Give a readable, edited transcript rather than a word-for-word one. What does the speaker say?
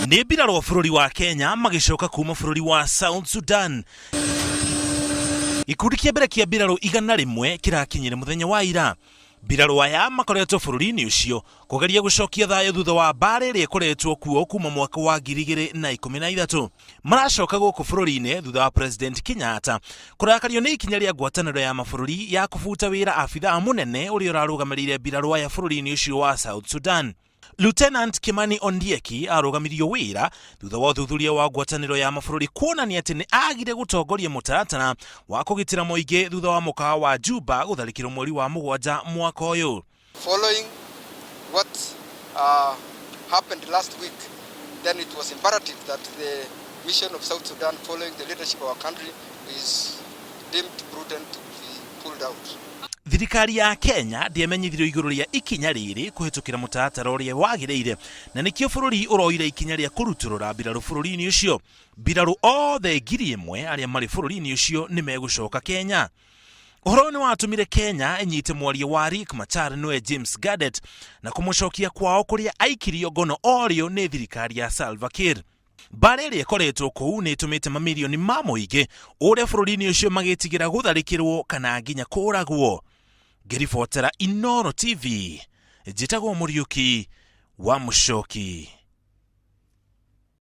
Nĩ mbirarũ a bũrũri wa Kenya magĩcoka kuma bũrũri wa South Sudan. Gĩkundi kĩa mbere kĩa mbirarũ 100 kĩrakinyire mũthenya wa ira. Mbirarũ aya makoretwo bũrũri-inĩ ũcio kũgeria gũcokia thayũ thutha wa mbaara ĩrĩa ĩkoretwo kuo kuma mwaka wa 2013. Maracoka gũkũ bũrũri-inĩ thutha wa President Kenyatta kũrakario nĩ ikinya rĩa ngwatanĩro ya mabũrũri ya kũbuta wĩra abithaa mũnene ũrĩa ũrarũgamĩrĩire mbirarũ aya bũrũri-inĩ ũcio wa South Sudan. Lieutenant Kimani Ondieki arũgamirio wĩra thutha wa ũthuthuria wa ngwatanĩro ya mabũrũri kuonania atĩ nĩ agire gũtongoria mũtaratara wa kũgitĩra mũingĩ thutha wa mũkawa wa Juba gũtharĩkĩrwo mweri wa 7 mwaka ũyũ. Following what happened last week, then it was imperative that the mission of South Sudan following the leadership of our country is deemed prudent to be pulled out. Thirikari ya Kenya ndĩamenyithirio igũrũ rĩa ikinya rĩrĩ kũhĩtũkĩra mũtaratara ũrĩa wagĩrĩire, na nĩkĩo bũrũri ũroire ikinya rĩa kũrutũrũra mbirarũ bũrũri-inĩ ũcio. Mbirarũ othe 1000 arĩa marĩ bũrũri-inĩ ũcio nĩ megũcoka Kenya. Ũhoro ũyũ nĩ watũmire Kenya ĩnyite mwaria wa Riek Machar nĩwe James Gadet na kũmũcokia kwao kũrĩa aikirio ngono orĩo nĩ thirikari ya Salva Kiir. Mbaara ĩrĩa ĩkoretwo kũu nĩ ĩtũmĩte mamirioni ma mũingĩ ũrĩa bũrũri-inĩ ũcio magĩtigĩra gũtharĩkĩrwo kana nginya kũũragwo. Ngĩribotera Inooro TV, njĩtagwo Mũriũki wa Mũcoki.